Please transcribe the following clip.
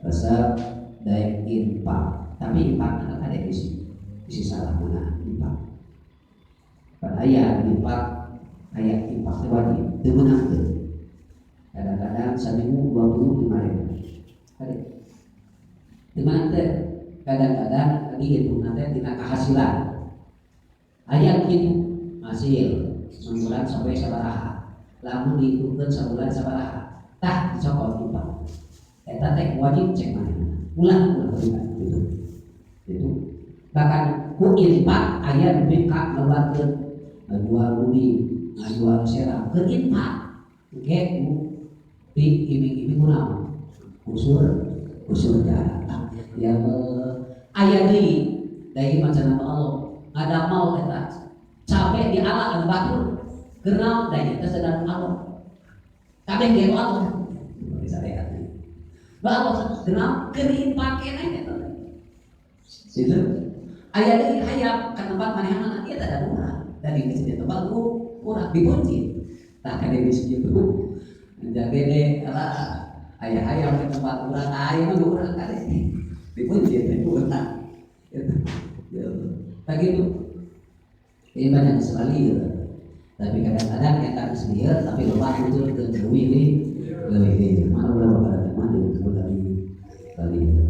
Resep daek infak, tapi infak ada isi isi salah mana infak. Pada aya infak, aya infak teh wajib teu meunang teu. Kadang-kadang saminggu 25 ribu. Kade. Teu meunang teh kadang-kadang dihitung teh tina kahasilan. Aya kitu hasil sebulan sampai sabaraha. Lamun dihitungkeun sabulan sabaraha. Tah, dicokot infak. Eta teh wajib cek manehna. Ulah ulah gitu. Itu bahkan ku infak aya nepi ka ngeluarkeun ngajual budi, ngajual serang ke infak. Engke ku diiming-iming kunaon? Ku ku surga. Ya aya deui da ieu mah cenah Allah ngadamel eta cabe diala anu batur keur naon, da ieu teh sedang Allah. Kabeh ge Allah. Syariat. Ba Allah kenal keur infak keneh eta. Itu aya deui hayam ka tempat manehna ieu teh ada murah. Dan di masjid tempat murah dikunci. Tah, kade di situ jadi deh ala aya hayam di tempat urang, aya mah urang kade dikunci teh urang. Gitu. Ya Allah. Gitu. Ini banyak sekali gitu. Tapi kadang-kadang yang tak lieur, tapi lupa itu ke leuwih leuwih mana ulah pada teman di kali kali.